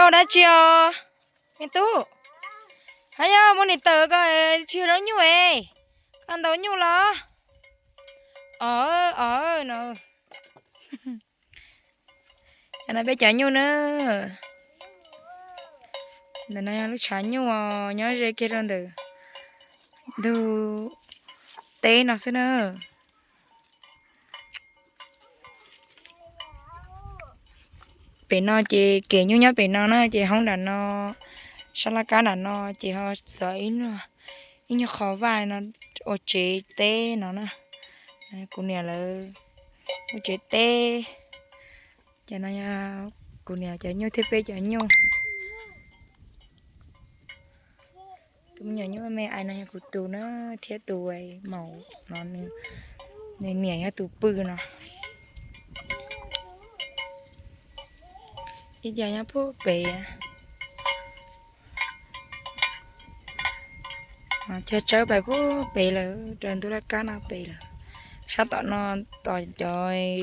Ua dab tsi os me tub? Hab yog muab niag taws ko, tsis yog zaub nyuj es, koj ntaus nyuj los? Os, os no. Cov no peb cov nyuj na. Ntawm no yog lub tshav nyuj os, nyob ze kiag rau ntawm ntug teb no xwb na. Pem no ces kev nyuj nyob pem no na, ces hoob nram no, sab laj kab nram no ces ho txawv ib nyuag qho vaj no ua tsev teb no na. Kuv niam lawv ua tsev teb. Ces no yog kuv niam cov nyuj thiab peb cov nyuj. Tus me nyuam nyuj me ais no yog kuv tus na, thiab tus maum no nws niam yog tus pw no. Ib co nyob puag pem. Cog tsawb pais puag pem lawm, raws ntug laj kab no pem lawm. Sab tom no, tom cov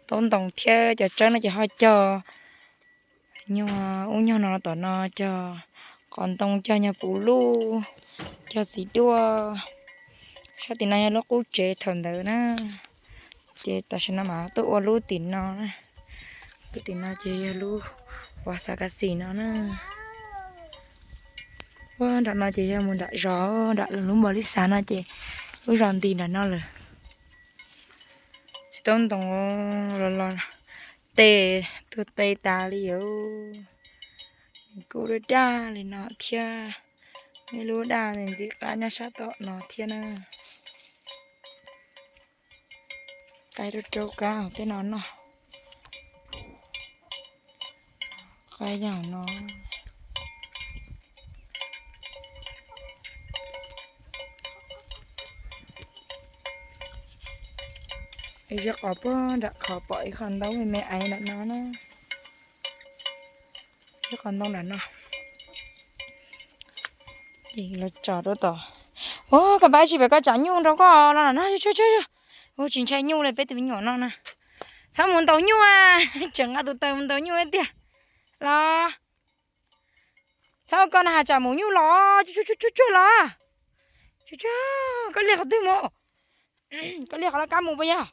taub ntoo thiab cov tsawb no ces ho cog nyuag ub nyuag no, tom no cog qos ntoo, cog nyuag puv luj, cog txiv duaj. Sab tim no yog lub qub tsev thaum ntawd na. Ces tam sim no mas tuaj ua lub tim no na. Lub tim no ces yog lub uas xav kas xis no na. Ua nram no ces yog mus nram zos, nram lub npog li xav no ces lub zos nti nram no lawm. Txiv taub ntoo los los tes tuag te tas li os. Kuj daj daj li no thiab. Ib lub daj ntxim qab nyob sab tom no thiab na. Qaib rau rau kab tej no noj. Qaib yog no. Ziab qos puag nram qhov pom ib qho ntoo me me aiv nram no na. Ib qho ntoo nram no. Los tso rau tom. Ua koj pab tsis pem koj tsam nyuj nrog koj los nram no. Ua tsis ntshai nyuj li peb tus me nyuam no na. Txhob mus ntaus nyuj a, tseem nqa tus taws mus ntaus nyuj tiag los. Txhob koj na has tsam mus nyuj los, tsuag tsuag los. Tsuag tsuag, koj liag qhov twg mus? Koj liag qhov laj kab mus puas yog?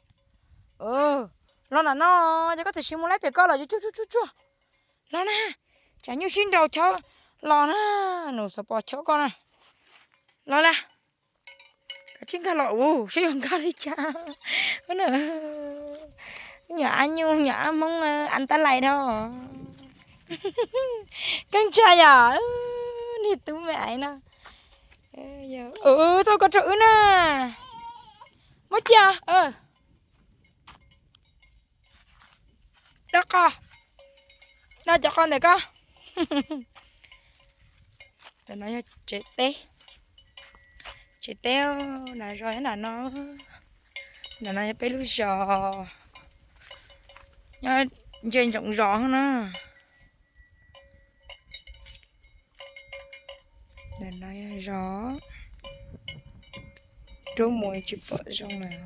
Los nram no, ces koj txawm siv mus laib pem koj los tsuag tsuag tsuag. Los na, tsam nyuj sib nraus chob los na, nus xov pos chob koj na. Los las, koj tsis nkag los ua saib yog nkag li cas. Nyuam ab nyuj nyuam ab hmoob an tab lais dhau. Keej tshaj yom, niag tub me aiv no. Txhob koj rau wb na. Muab cia. Dob qos, dob cov qos ntawm koj. Ntawm no yog tsev teb, tsev teb nram zos nyob nram no. Nram no yog peb lub zos, nyob ntsia ntsoov zos na. Nram no yog zos, rub mus tsis pom zoo lawm.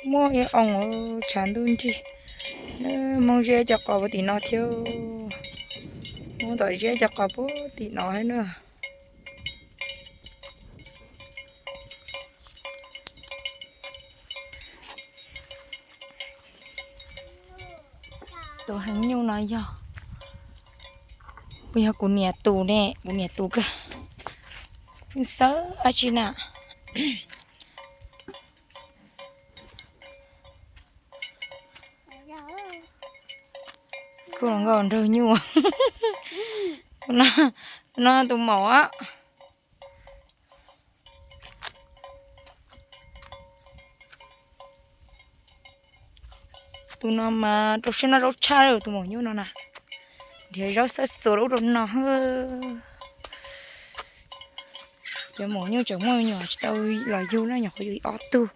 Muaj ib oo tshav ntuj nrig, Hmoob ziab cov qos puag tim no thiab. Hmoob tom ziab cov qos puag tim no thiab na. Tus heev nyuj no yog, puas yog kuv niam tus ne? Kuv niam tus kawg. Xawb dab tsi na? Kuj los nkauj nraug nyuj. No tus maum a. Tus no mas rau siab noj zaub tshaj, tus maum nyuj no na. Nrhiav zaub xawb xuas rau ub rau no. Cov maum nyuj tseem muaj nyuam tsis tau los yug na, nyuam qhuav yug ib ob tug.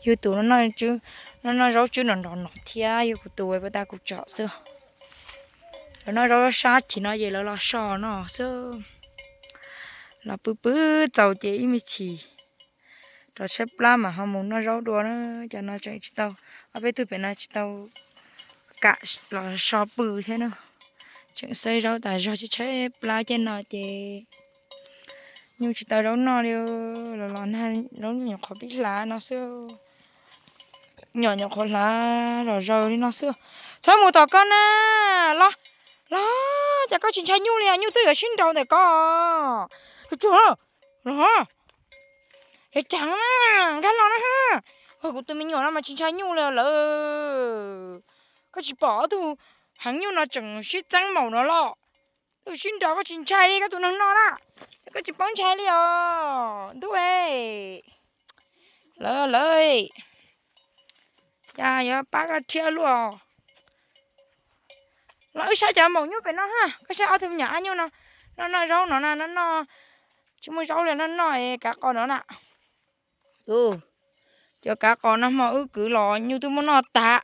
Yug tus no noj zaub tswb nrov nrov no thiab, yug kuv tus pas tas kuv tsom xwb. Lawv noj zaub sab chim no ces lawv los so no xwb. Los pw pw txaus ces ib me chim rov tshaib plab mas ho mus noj zaub dua na. Cov no tseem tsis tau Ob peb tug pem no tsis tau kam los so pw thiab na. Tseem xawb zaub tas zog, tshaib plab caij no ces nyuj tsis tau zaub noj li. Los los nag zaub nyuam qhuav pib hlav no xwb. Nyuam nyuam qhuav hlav los zaws li no xwb. Txhob mus tom koj na. Los, los, cas koj tsis ntshai nyuj li os? Nyuj twb yuav sib nraus ntawm koj. Tsuag tsuag los. Ceev ceev na, nkag los na ha. Kuv tus me nyuam no mas tsis ntshai nyuj li lawm. Koj tsis pom ob tug heev nyuj no tseem sib txeeb maum no los? Twb sib nraus koj tsis ntshai li koj tus neeg no na. Koj tsis paub ntshai li os ntuj. Lawv, lawv, cas yuav pab koj rhiab luaj. Los wb saib cov maum nyuj pem no ha, koj saib ob tug me nyuam ab nyuj no, noj noj zaub no na, noj noj, tsis muaj zaub li, noj noj kav qos no na. Tus, cov kav qos no hmo wb kwv los nyuj twb muab noj tas.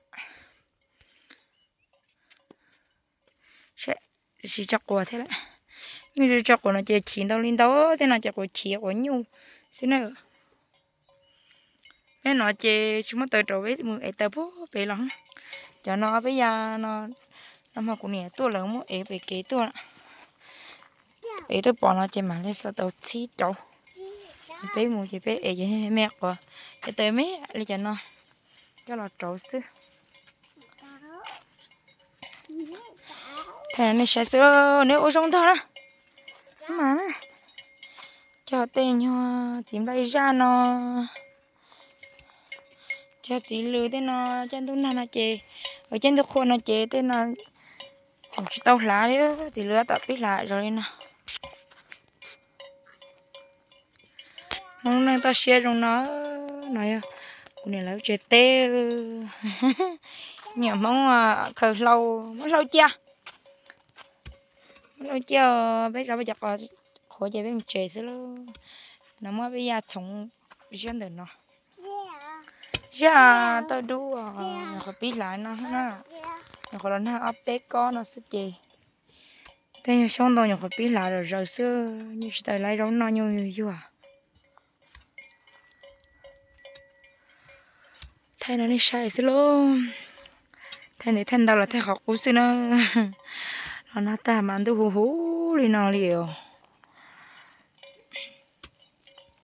Tsis tso quav thiab lawm. Nyuj tso quav no ces chim ntau li ntau, tej no ces quav chiv quav nyuj xwb na. Peb no ces tsis muaj taws rau peb mus ev taws puag pem los. Cov no peb ya no, nag hmo kuv niam tuaj lawv muab ev pem kev tuaj. Ev tuaj pom no ces mam li xuas tau txhib rau. Peb mus ces peb ev cov me quav, cov taws me li cov no coj los rauv xwb. Thaij nej saib xwb, neb ua zoo ntag na. Mas na, cog tej nyuag txiv nplai zaj no, cog txiv lws tej no, caij ntuj nag no ces, caij ntuj qhua no ces tej no tsis tau hlav li, txiv lws tom pib hlav zog li no. Hmoob neej toj siab zoo no, no yog kuv niam lawv tsev teb. Niam Hmoob khaws hlau, muab hlau cia, muab hlau cia, peb zov peb cov qos qhuav ces peb mus tsev xwb lauj. No muab peb ya txhoov ziab ntawm no. Ziab tawj dub, nyuam qhuav pib hlav no na, nyuam qhuav los nag ob peb kob no xwb ces tej nyuag xyoob ntoo nyuam qhuav pib hlav zom zaws xwb, nyuj tsis tau laib zaub noj nyuj yuag. Thaij no nej saib xwb lauj. Thaij ntev thaij ntau los thaij qhov qub xwb na. Los nag tag mas ntuj huv huv li no li os.